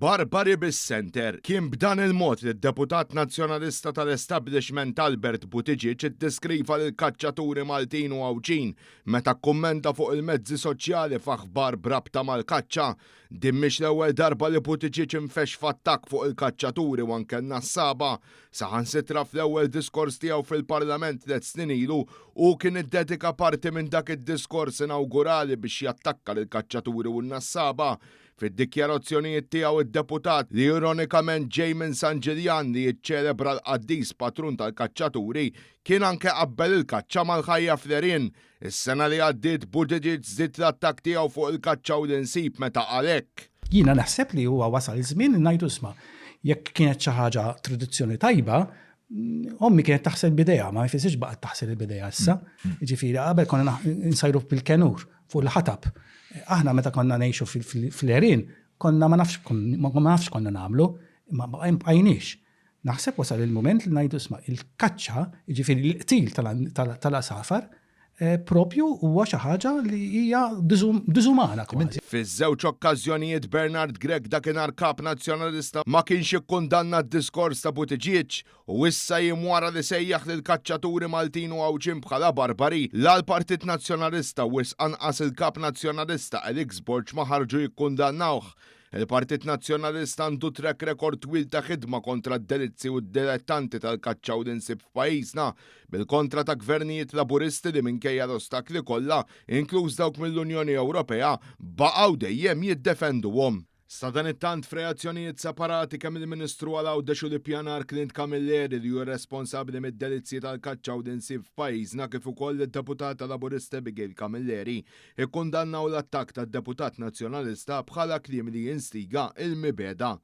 Barbari bis-senter. Kien b'dan il-mod li d-deputat Nazzjonalista tal-establishment Albert Buttigieg iddeskriva lill-kaċċaturi Maltin u Għawdxin meta kkummenta fuq il-mezzi soċjali f'aħbar b'rabta mal-kaċċa. Din mhix l-ewwel darba li Buttigieg infexx f'attakk fuq il-kaċċaturi u anke n-nassaba. Saħansitra fl-ewwel diskors tiegħu fil-Parlament tlett snin ilu, hu kien iddedika parti minn dak id-diskors inawgurali biex jattakka lill-kaċċaturi u n-nassaba. Fid-dikjarazzjonijiet tiegħu d-deputat, li ironikament ġej minn San Ġiljan li jiċċelebra l-qaddis patrun tal-kaċċaturi, kien anke qabbel il-kaċċa mal-ħajja fl-għerien. Is-sena li għaddiet Buttigieg żied l-attakk tiegħu fuq il-kaċċa u l-insib meta qal hekk. Jiena naħseb li huwa wasal iż-żmien li ngħidu isma' jekk kienet xi ħaġa tradizzjoni tajba, ommi kienet taħsel b'idejha, ma jfissirx baqgħet taħsel b'idejha issa. Jiġifieri qabel konna nsajru bil-kenur fuq il-ħatab. Aħna meta konna ngħixu fl-għerien konna ma nafx ma nafx konna nagħmlu, imma ma bqajniex. Naħseb wasal il-mument li ngħidu isma' il-kaċċa, jiġifieri l-qtil tal-għasafar, propju huwa xi ħaġa li hija diżumana kważi. Fiż-żewġ okkażjonijiet Bernard Grech dakinhar Kap Nazzjonalista ma kienx ikkundanna d-diskors ta' Buttigieg u issa jiem wara li sejjaħ lill-kaċċaturi Maltin u Għawdxin bħala barbari, la l-Partit Nazzjonalista u wisq anqas il-Kap Nazzjonalista Alex Borg ma ħarġu jikkundannawh. Il-Partit Nazzjonalista għandu track record twil ta' ħidma kontra d-delizzi u d-dilettanti tal-kaċċa u l-insib f'pajjiżna, bil-kontra ta' gvernijiet Laburisti li minkejja l-ostakli kollha, inkluż dawk mill-Unjoni Ewropea, baqgħu dejjem jiddefenduhom. Sadanittant f'reazzjonijiet separati kemm il-Ministru għal Għawdex u l-Ippjanar Clint Camilleri li hu responsabbli mid-delizzji tal-kaċċa u l-insib f'pajjiżna kif ukoll id-Deputata Laburista Abigail Camilleri ikkundannaw l-attakk tad-deputat Nazzjonalista bħala kliem li jinstiga l-mibegħda.